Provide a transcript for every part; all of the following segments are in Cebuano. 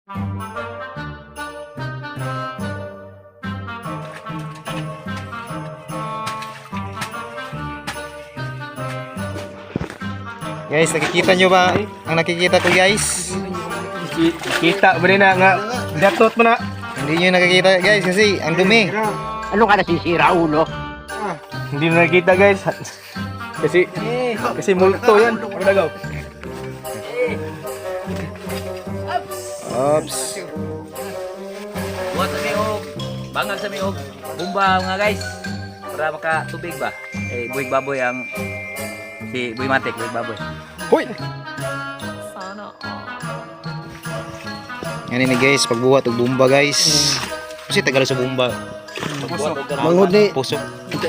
Guys, nakikita nyo ba ang nakikita ko, guys? Kita ba rin na nga datot mo na. Hindi nyo nakikita, guys, kasi ang dumi. Ano ka nasisira, ulo? Hindi na nakita, guys. Kasi multo yan. Ano nagaw? Oops. Buhat sa miog, bangag sa miog, bumba mga guys. Para makatubig ba? Eh, buhig baboy ang si Buy Matik, buhig baboy. Hoy! Yan ni guys, pagbuhat og bomba, guys. Kasi Tagalog sa bomba. Manghod ni Puso.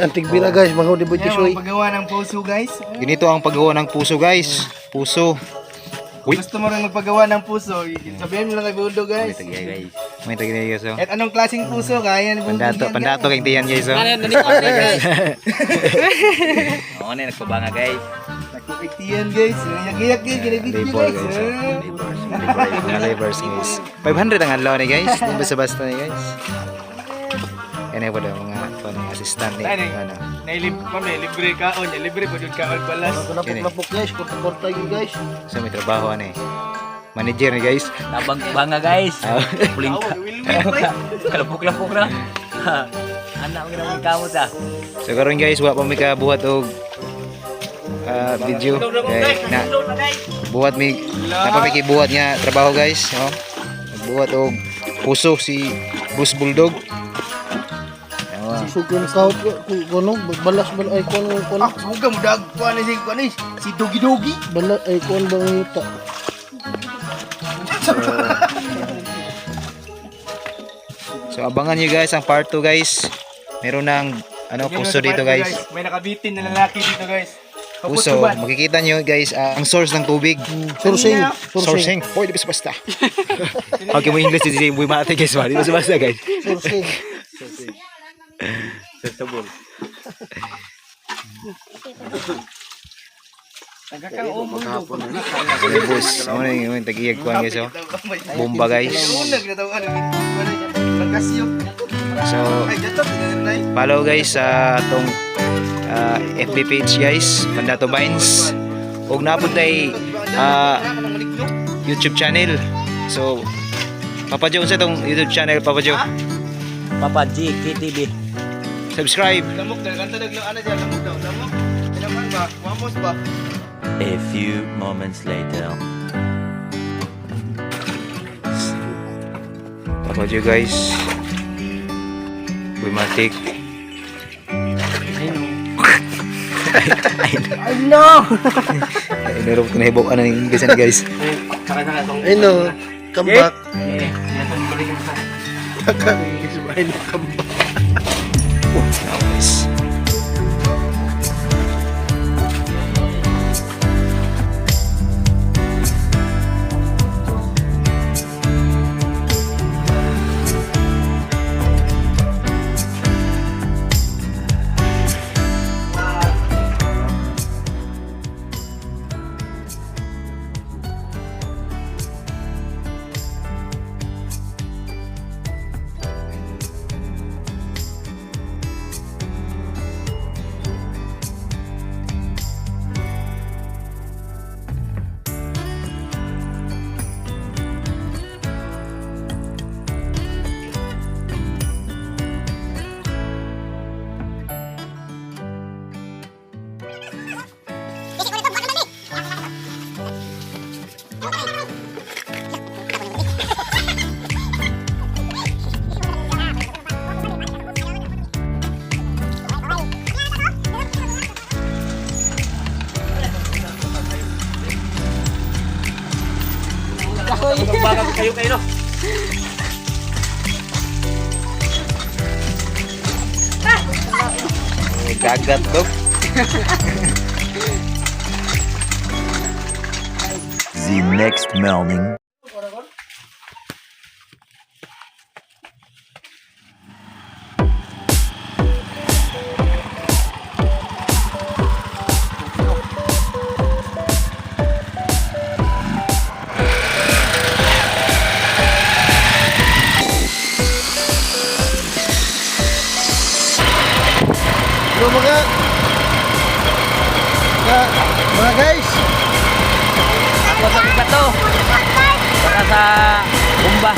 antig bira, guys, manghod ni Boy Tisoy. Paggawa ng puso, guys. Ganito ang paggawa ng puso, guys. Puso. Uy. Gusto mo rin magpagawa ng puso, sabihin mo lang kay Bulldog, guys. Tagay guys. May tagilid, guys. Oh. At anong klaseng puso kaya ni Bulldog Pandato, yan, pandato kay tiyan, guys. Oh. Oo na, nagpabanga guys. Nagkukiktiyan, guys. Iyak-iyak guys, ginibidyo, Labor, guys. guys, oh. Labors. Mga labors, guys. 500 ang adlaw ni guys. Di basta-basta ni guys. Yan ay wala mga kuno assistant ni Ay, ano. Nailib, mami, libre kaon, libre pa dun kaon balas. Lapok-lapok, guys, korta-korta yun, guys. So may trabaho ano eh. Manager ni guys. Tabang banga guys. Ah. Puling ka. Kalapok-lapok na. Anak mo ginamang kamot ah. So karon guys, wa pa mi kabuhat og video. Kay na buhat mi na pa mi kibuhat nga trabaho, guys, no? Nagbuhat og puso si Bruce Bulldog. Awa. Sugan kaut kuno balas bal ay kuno kuno. Ah, suga mo dag kuan ni si kuan ni si Dogi Dogi. Bala ay kuno bang yuta. So abangan niyo guys ang part 2, guys. Meron ng ano puso dito, guys. May nakabitin na lalaki dito, guys. Puso, makikita niyo guys ang source ng tubig. Sourcing, Sourcing. Hoy, di basta basta. Okay mo English si Boy Mate, guys, ba? Di basta basta, guys. Sourcing. May bus. Ano na yung tagiyag kuan, guys, oh. Bomba, guys. So, follow guys sa atong FB page, guys, Mandato Vines. Ug napod tay YouTube channel. So, Papa Joe, unsa tong YouTube channel, Papa Joe? Papa G, KTV. Subscribe. Lamok daw, kanta daglo ana diyan, lamok daw, lamok. Kinaman ba? Wamos ba? A few moments later. Papa Joe, guys. Bumatik. I know. I know. Ko nahibok ano yung English ani, guys. Ay no, come back. Ay no, come back. Guys. Banga kayo kayo no. Gagat to. The next morning. So mga guys, Ako sa bato. Para sa bomba.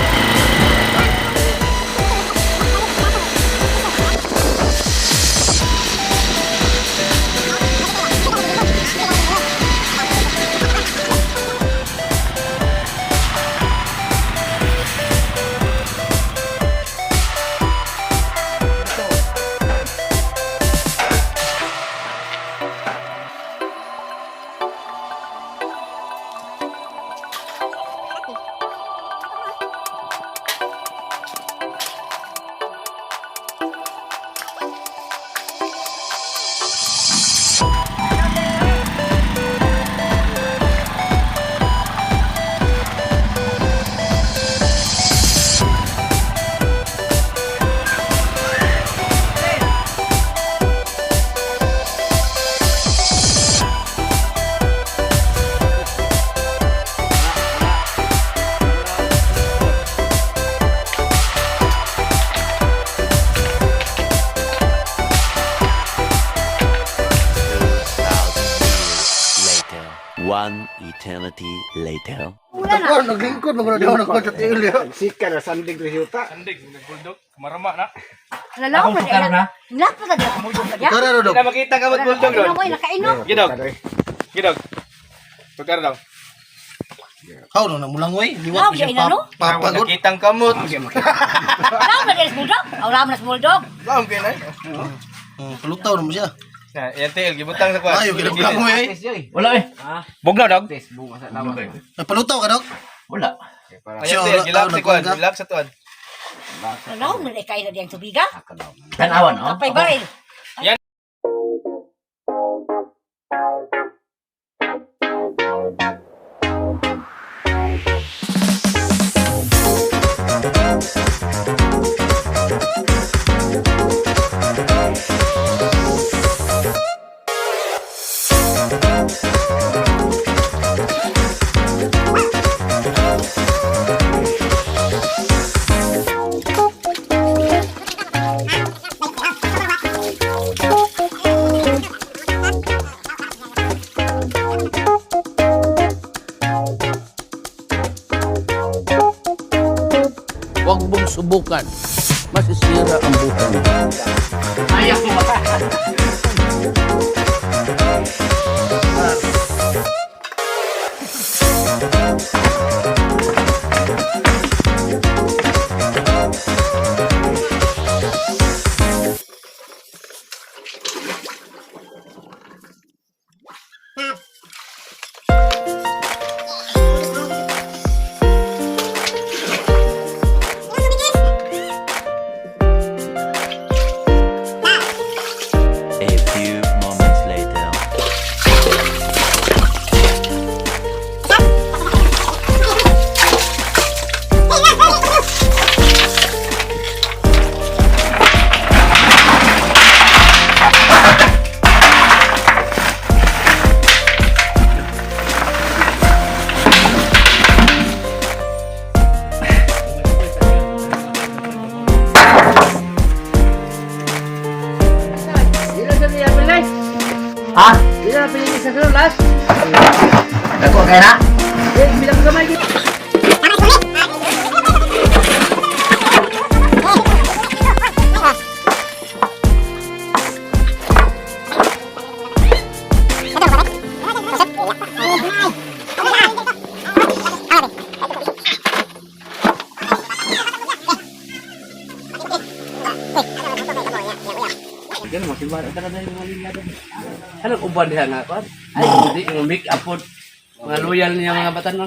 2,000 years later. One eternity later. Ako, naglingkod, magano daw nagkod sa tiil ya. Lalaw pa na. Nilapot na dyan. Tara ro dog. Makita ka mag-bulldog ron. Mo nakainom. Gidog. Gidog. Pagkara daw. How no na mulangoy, liwat How, ko siya di na, no? papagod. Nakitang kamot. Wala mo na bulldog. Wala mo na bulldog. Laom kayo na. Palutaw na mo siya. Na, yan TL, gibutang sa kwan. Ayo kinabla mo eh. Wala eh. Bugnaw dog. Nagpalutaw ka dog? Wala. Ayan TL, gilak sa kwan, gilak sa tuwan. Wala mo na kain na diyang tubiga. Tanawan oh. Kapay baril. Yan. Huwag mong subukan. Masisira ang buhay mo. A few moments later. Ha? Dako kay na. Anong uban diha nga kwan? Ay, hindi yung make up pod. Mga loyal niya mga batan no.